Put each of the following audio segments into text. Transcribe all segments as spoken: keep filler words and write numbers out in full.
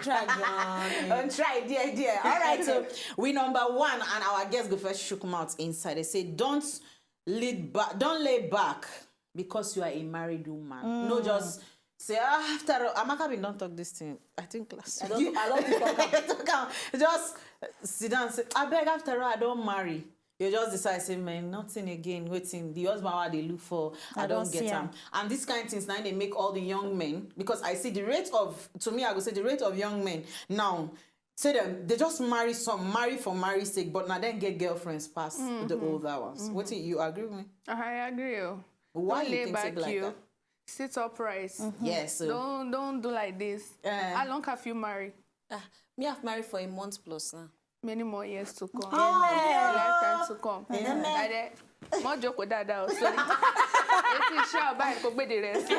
Try gan. Don't try there, there. All right, so we number one, and our guest go first shook mouth inside. They say, don't lead back, don't lay back because you are a married woman. No, just say, ah, after all, Amaka bin don talk this thing. I think last I don't, I don't think talk am. Talk am. Just sit down, say, I beg, after all, I don't marry. You just decide, say, man, nothing again. Waiting, the husband I dey look for, I, I don't don't get see am. Am. And this kind of things now they make all the young men, because I see the rate of, to me, I go say the rate of young men now, say them, they just marry some, marry for marriage sake, but now then get girlfriends past the older ones. What do you agree with me? I agree. Oh. Why Don't you lay think say back be like you. That? Sit upright. Yes. So, Don't don't do like this. Eh. How long have you married? Ah, me have married for a month plus now. Many more years to come. Amen. Lifetime to come. Amen. Ade, mo jókòó dáadáa o, sorry. Etí iṣẹ́ ọba ẹ̀ kò gbèdè rẹ̀ sí.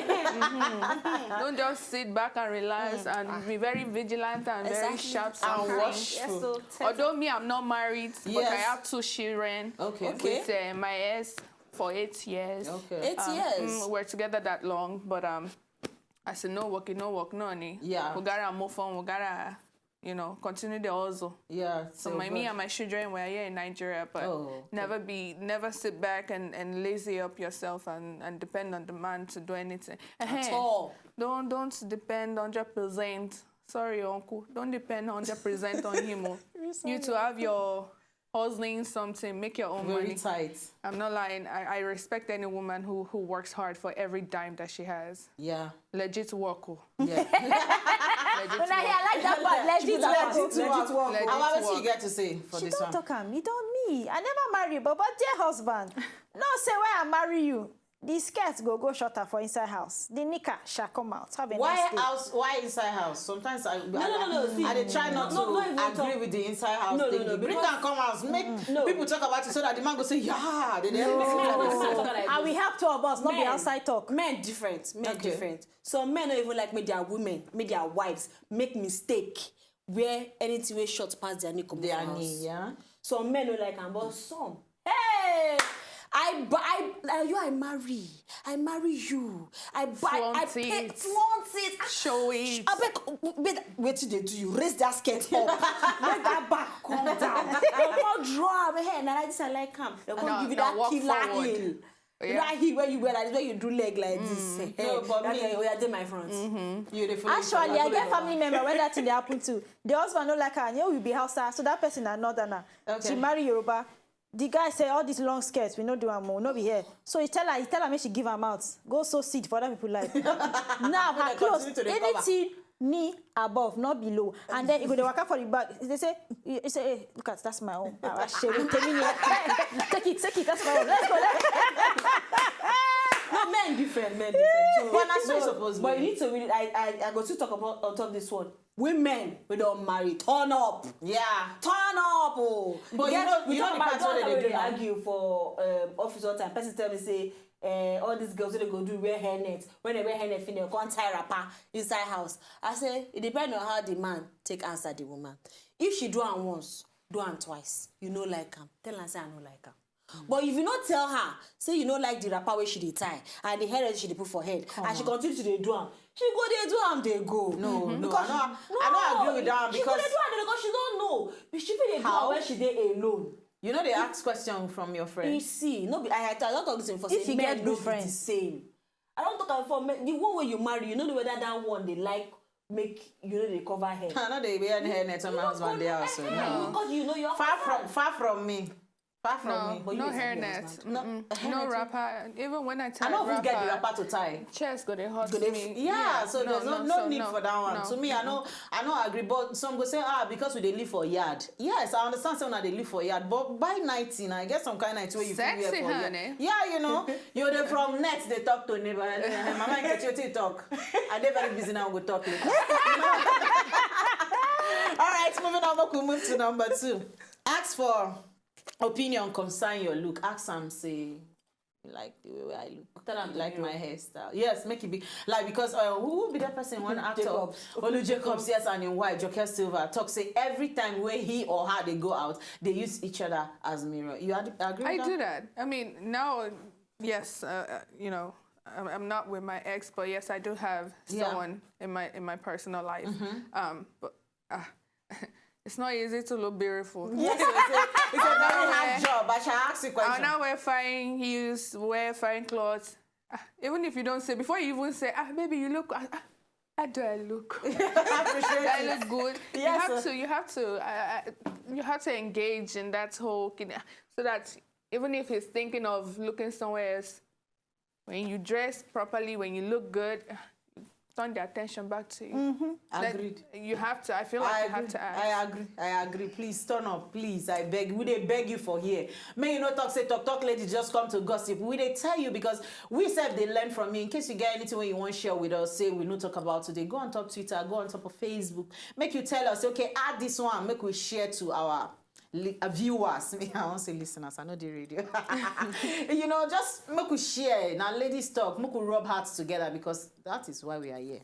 Mhm. Don't just sit back and relax and be very vigilant and very Exactly. sharp. And Sometimes. watchful. Yes, so Although me, I'm not married, but I Yes. have two children Okay. Okay. with uh, my ex for eight years. Okay. Eight years. Mm, we're together that long, but um, I said no work, no work, no ni. Yeah. We gotta move on. We gotta, you know, continue the hustle. Yeah. So my, me and my children were here in Nigeria, but Oh, okay. never be, never sit back and, and lazy up yourself and, and depend on the man to do anything. At Ehen. All. Don't don't depend hundred percent. Sorry, uncle. Don't depend hundred percent on him. Oh. You to have your hustling something, make your own Very money. Tight. I'm not lying. I, I respect any woman who, who works hard for every dime that she has. Yeah. Legit work. Oh. Yeah. Legit Una hear work. Like that part, legit Legit work. work. Legit work. Legit How about work. you get to say for She this don one? Talk am. E don me. I never marry, but but dear husband, no say when I marry you, the skirt go go shorter for inside house. The knicker shall come out. Have a Why nice day. House? Why inside house? Sometimes I, No, I, no, no, no, see, I dey try not, no, to not even agree talk. With the inside house No, no, thing. No, Bring because- am come house, make No. People talk about it so that the man go say, yeah, they dey No. listen to No. this. Talk like And we this. Have two of us, not be Men. Outside talk. Men different. Men Okay. Different. Some men don't even like make their women, make their wives make mistake where anything wey short pass their knee comot Their for house. Knee, yeah. Some men don't like am, but some. Hey, I buy uh, you. I marry. I marry you. I buy. I Flaunt pay. It. Flaunt it. Ah, Show it. I beg. Wait, wait till they do you. Raise that skirt up. Make that back come down. Come draw am. Hey, na like this I like am. They come No, give you no, that walk killer forward. Heel. You know Yeah. that heel where you wear like this, where you do leg like this. Hey, No, but that me- guy, oh, yeah, dey my front. You dey follow each Actually, other. I get family member when that thing dey happen to. The husband no like her, and you will be Hausa, so that person na northerner. Okay. She marry Yoruba. The guy say all these long skirts we no do am o, no be here. So he tell her, he tell her make she give am out, go sow seed for other people life. Now her Make dem clothes, continue to dey cover. Anything knee above, not below, and then he go dey waka for the back. They say, he say, hey, look at, that's my own. Ah, shey, take it, take it, that's my own. Let's go. Let's go. No, men different, men different. So, But na so e no, suppose but be. You need to really, I, I, I go still talk about on top this one. Women, we don't marry. Turn up. Yeah. Turn up. Oh. But you Get- know, we you know talk the about part wey don't they talk do about now. Argue for um, office all time. Person tell me say, uh, all these girls wey dey go do wear hairnet. When they wear hairnet, finish, they come tie wrapper inside house. I say it depends on how the man take answer the woman. If she do am once, do am twice. You no like am. Tell am say I no like am. But if you no tell her, say you no like the wrapper wey she dey tie and the hairnet she dey put for head, and she continue to dey do am, she go dey do am dey go. No, no, Because I no, I no agree with that one she go dey because do am dey because she don't know. But she fit dey do How? Am when she dey alone. You know they ask question from your You friend. See, no be I, I don talk this thing for If say you men get no good be friends. The same. I don talk am before. Men, the one wey you marry, you no know whether that one dey like make you no dey cover head. I no dey wear any hairnet on my husband dey house. So no. Because you know your Far from, far from me. Far from No, me. But you no dey see hairnet. your Mm-mm. No wrapper. Even when I tie I don't even get the wrapper, wrapper to tie. Chest go dey hurt Go dey me. Yeah, so there's no, no, so need for that one. No. To me, I know, I know agree. But some go say, ah, because we dey live for yard. Yes, I understand say una dey live for yard, but buy nighting. I get some kind night where you fit wear Sexy, for yard. Honey. Yeah, you know, you dey from net dey talk to neighbor. Eh, Mama Nkechi, wetin you talk? I dey very busy now. We go talk later. All right, moving on. Make we move to number two. Ask for opinion concern your look. Ask am say, you like the way wey I look? Tell am You like the my hairstyle? Yes, make it be like because uh, who be that person? One actor, Jacobs. Olu Jacobs, yes, and in white, Joker Silva talk say every time where he or her they go out, they use each other as mirror. You ad- agree? With I that? Do that. I mean, now, yes, uh, uh, you know, I'm, I'm not with my ex, but yes, I do have Yeah. someone in my in my personal life. Um, but uh, it's not easy to look beautiful. Yes, it's a, it's a very hard job. I shall ask you a I'll question. now wear fine heels, wear fine clothes. Ah, even if you don't say, before you even say, ah, baby, you look, ah, ah, how do I look? Appreciate I it. Look good. Yes, You have sir. to, you have to, I, I, you have to engage in that whole thing, so that even if he's thinking of looking somewhere else, when you dress properly, when you look good, turn the attention back to you. That Agreed. You have to. I feel like I you have agree. To ask. I agree. I agree. Please turn up, please. I beg. We dey beg you for here. May you not talk say talk talk lady just come to gossip. We dey tell you because we sef dey learn from you. In case you get anything wey you wan share with us, say we no talk about today. Go on top Twitter, go on top of Facebook. Make you tell us, okay, add this one, make we share to our li- uh, viewers. Me, I wan say listeners. I know the radio. You know, just make we share. Now, ladies talk. Make we rub hearts together because that is why we are here.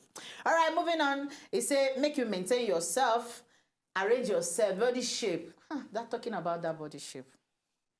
All right, moving on. It say make you maintain yourself, arrange yourself, body shape. Huh, that talking about that body shape.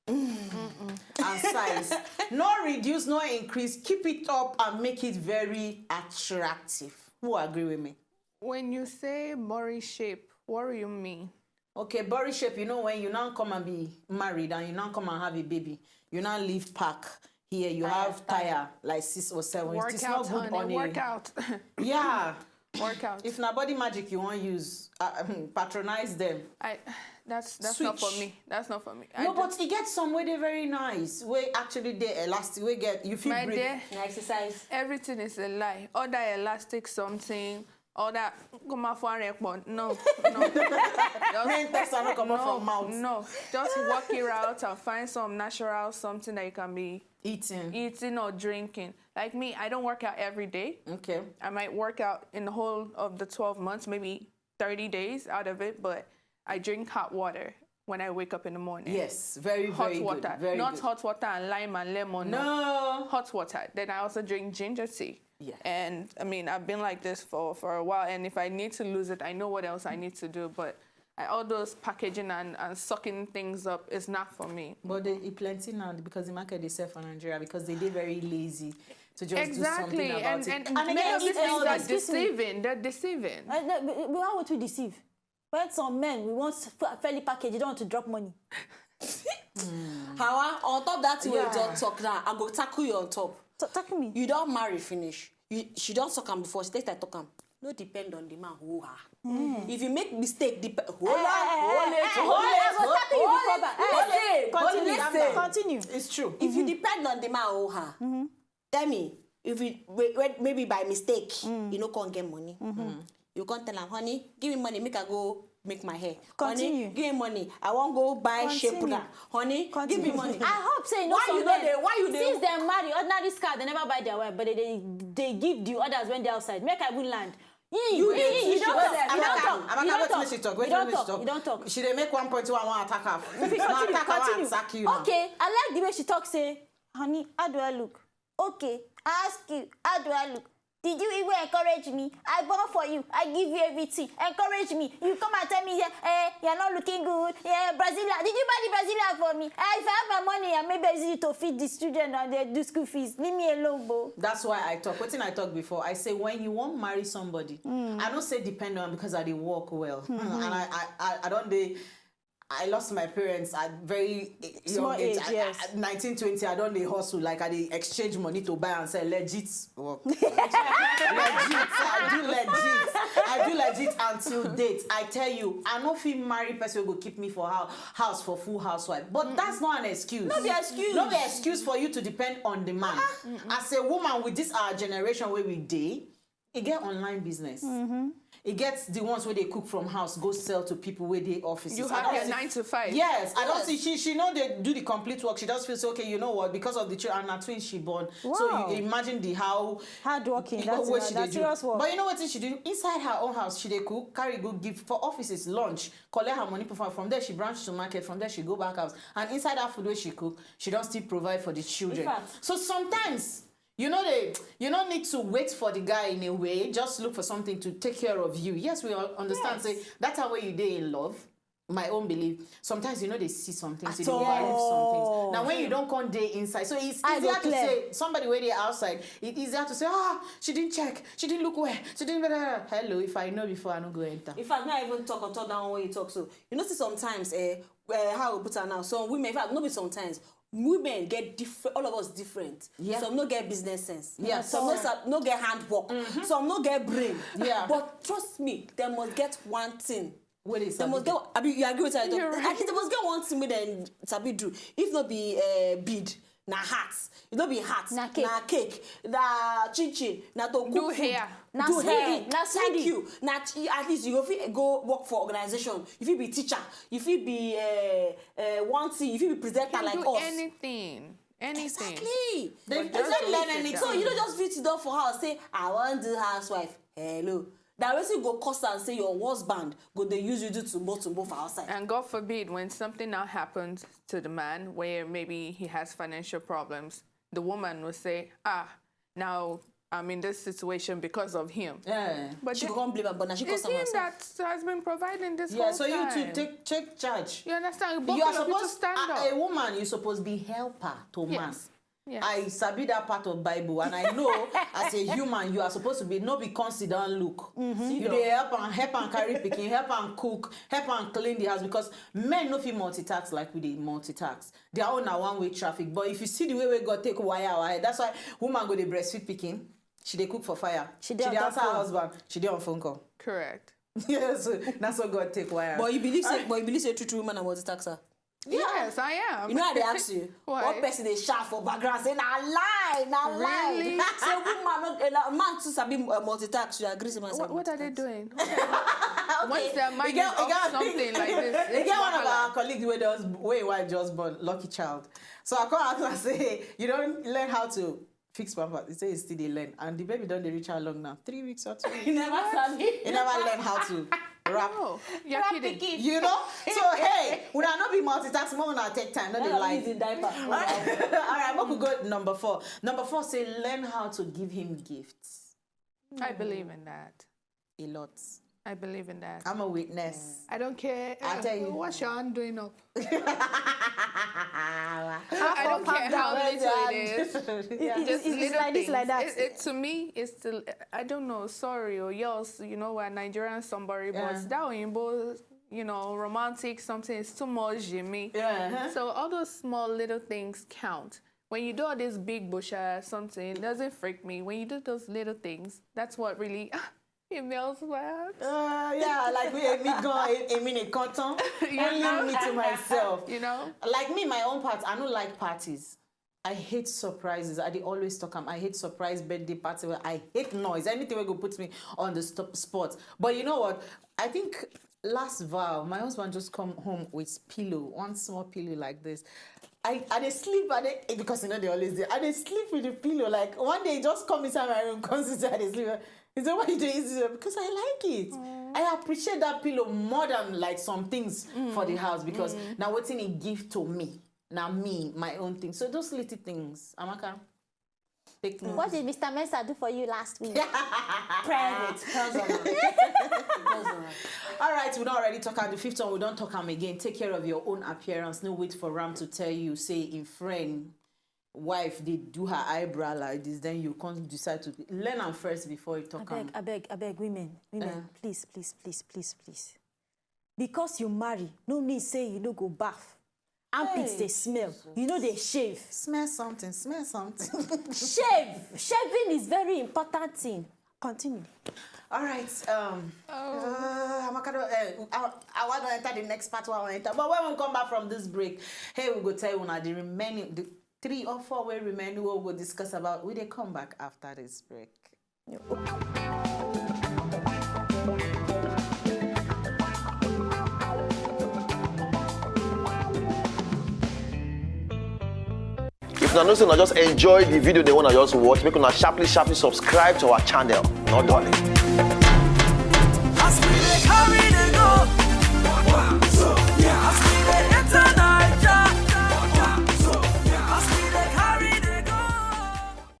And size. No reduce, no increase. Keep it up and make it very attractive. Who agree with me? When you say body shape, what do you mean? Okay, body shape, you know, when you now come and be married and you now come and have a baby, you now leave pack here, you have tire like six or seven. It is not Workout, good honey, on a workout, Yeah. workout. If na body magic you wan use, uh, patronize them. I that's that's not for Switch. Me. That's not for me. I No, do- but e get some wey dey very nice, wey actually dey elastic, wey get you fit My breathe. Dear, Na exercise. Everything is a lie. All that elastic something, all that come out for air, but no, no. Just, Main text no comot no, from mouth. No, just work it out and find some natural something that you can be Eating. Eating or drinking. Like me, I don't work out every day. Okay. I might work out in the whole of the twelve months, maybe thirty days out of it, but I drink hot water when I wake up in the morning. Yes, very, Hot very water, good. Very not good. Hot water and lime and lemon. No. Hot water. Then I also drink ginger tea. Yeah. And I mean, I've been like this for for a while, and if I need to lose it, I know what else I need to do. But I, all those packaging and, and sucking things up is not for me. But they, e plenty now because the market dey sell for Nigeria because they dey very lazy to just do something Exactly, about and, it. and, And many again, of these it's things are healthy. Excuse me. Deceiving. They're deceiving. Uh, no, but, but why would we deceive? When some men we want f- fairly packaged, you don't want to drop money. Hawa, on top that thing wey you Yeah. just talk now, I go tackle you on top. So, tackle me. You don marry finish. You, she don talk am before. She take time talk am. No depend on the man who her. If you make mistake, depend. Hold on, Eh, eh, hold eh, it, eh, hold eh, it, eh, tackle you hold before it, back. hold Eh, it, hold continue, it. calm down, continue. It's true. If you depend on the man who her, tell me if you wait, wait, maybe by mistake you no come get money. You come tell am, honey, give me money, make I go make my hair. Continue. Honey, give me money, I wan go buy Continue. Shapener. Honey, give me Continue. Money. I hope say you know Why some you know men, they? Why you they? Since dem marry, ordinary scar they never buy their wife, but they they, they give the others when they outside. Make I even land. You, You you, dey you, you teach don't us. Talk. You don't Amaka, talk. Amaka, You wait don't till talk. she talk. You Wait don't till she talk. talk. You don't talk. She dey make one point one, I wan attack her. If you Now continue, attack her, I continue. attack you now. Okay, I like the way she talks. Say, honey, how do I look? Okay, I ask you, how do I look? Did you even encourage me? I born for you. I give you everything. Encourage me. You come and tell me, yeah, eh, you're not looking good. Yeah, Brazilian. Did you buy the Brazilian for me? Eh, if I have my money, I may be easy to feed these children and they do school fees. Leave me alone, bo. That's why I talk. Wetin I talk before, I say when you wan marry somebody, I no say depend on because I dey work well. And I, I, I, I don't dey. I lost my parents at very eh, young Small age. age, I- yes. I- nineteen, twenty, I don dey hustle. Like, I dey exchange money to buy and sell. Legit work. Legit. I do legit. I do legit until date. I tell you, I no fit marry person wey go keep me for house, house for full housewife. But that's not an excuse. No be excuse. No be excuse for you to depend on the man. As a woman with this our generation wey we dey, e get online business. E get the ones wey dey cook from house, go sell to people wey dey offices. You I have don your see- nine to five. Yes, I don't Yes. see she she no dey do the complete work. She just feels okay. You know what? Because of the children, and na twins she born. So Wow. You imagine the how Hard working. you know That's, what uh, she that's dey do. Serious work. But you know what she do? Inside her own house, she dey cook, carry go give for offices, lunch, collect her money, put for from there she branch to market, from there she go back house, and inside that food wey she cook, she don still provide for the children. fact- So sometimes you know they you no need to wait for the guy in a way. Just look for something to take care of you. Yes, we all understand. Yes. Say that time wey you dey in love, my own belief, sometimes you know they see some things, you dey overlook some things. Now when you don't come dey inside, so it's easier to say, somebody where they outside, it's easier to say, ah, she didn't check, she didn't look where, she didn't blah, blah, blah. Hello, if I know before, I no go enter. In fact, not even talk on top that one when you talk. So you know, see sometimes, eh, eh, how we put her now. Some women, in fact, no be sometimes, women get different. All of us different. Yeah. Some no get business sense. Yeah. Some no, no get handwork. Mm-hmm. Some no get brain. Yeah. But trust me, they must get one thing. What is, they must get. I mean, you agree with her? You're right. At least they must get one thing with them. Sabi do. If not be, uh, bead, na hat. If not be hat, na cake, na cake, na chin chin, na to cook food, hair, na do hair, na thank you, na at least you go fit go work for organization. You fit be teacher. You fit be, uh, uh, one thing. You fit be presenter like us. Anything. Exactly. They don't learn anything. So you don't just fit sit down for house say, I want do housewife. Hello. That way you go cuss and say your husband go they use you do tumbo tumbo for outside. And God forbid, when something now happens to the man where maybe he has financial problems, the woman will say, ah, now I'm in this situation because of him. Yeah. But she can't blame her, but now she, it's him that has been providing this whole time. Yeah, so you to take, take charge. You understand? You are supposed to stand up. A woman, you supposed to be helper to man. Yes. I sabi that part of Bible, and I know as a human, you are supposed to be, no be come sit down look. Mm-hmm. You dey help and, help and carry pikin, help and cook, help and clean the house, because men no fit multitask like we dey multitask. Their own na one way traffic. But if you see the way we God take wire our head, that's why woman go dey breastfeed pikin, she dey cook for fire, she dey answer her husband, she dey on phone call. Correct. Yes, that's what God take wire. But you believe say, but you believe say true true woman na multitasker? Yes, I am. You know how they ask you? What person they shout for background say na lie, na lie. Really? Say woman, not a man to sabi, uh, multitask. You agree? What, what are they doing? Okay. Once their mind is off something like this, it's one of our colleagues where just, where wife just born, lucky child. So I come out and say, you don't learn how to fix pampers. He say he still dey learn, and the baby don dey reach how long now? Three weeks or two weeks? He never sabi. He never learn how to wrap. No, you're kidding. You know? So hey, una no be multitask, more una take time, no dey lie. All right, make we go number four. Number four say learn how to give him gifts. I believe in that. A lot. I believe in that. I'm a witness. I don't care. I tell you. What's your hand doing up? I don't care how little it is. It's like this, like that. It, to me, it's still, I don't know. Sorry, or yours. You know, we're Nigerian somebody, but that Oyinbo, you know, romantic something is too much, Jimmy. Yeah. So all those small little things count. When you do all this big busha something, it doesn't freak me. When you do those little things, that's what really It melts my heart. Uh, yeah, like we, èmi gan, èmi nìkan tán. Only me to myself. You know? Like me, my own part, I don't like parties. I hate surprises. I dey always talk am. I hate surprise birthday party. I hate noise. Anything will go put me on the stop spot. But you know what? I think last vow, my husband just come home with pillow, one small pillow like this. I, I dey sleep, I dey, because you know they always dey. I dey sleep with the pillow. Like one day, he just come inside my room, come sit, I dey sleep. He said, "Why you doing this?" Because I like it. I appreciate that pillow more than like some things for the house, because now wetin he give to me, now me, my own thing. So those little things, Amaka, take note. What did Mister Mensah do for you last week? Private. All right, we don't already talk about the fifth one. We don't talk am again. Take care of your own appearance. No wait for Ram to tell you, say in friend wife dey do her eyebrow like this, then you can't decide to learn am first before you talk am. Abeg, abeg, abeg, women, women, please, please, please, please, please. Because you marry, no need say you no go baff. Armpits dey smell. You know they shave. Smell something, smell something. Shave. Shaving is very important thing. Continue. All right. Um, uh, Amaka, uh, I, I want to enter the next part. I want to enter. But when we come back from this break, hey, we go tell you now the remaining, the three or four way remaining we will discuss about. We dey come back after this break. If una know say una just enjoy the video, they wanna just watch, make una sharply, sharply subscribe to our channel. No darling. As we dey carry dey go,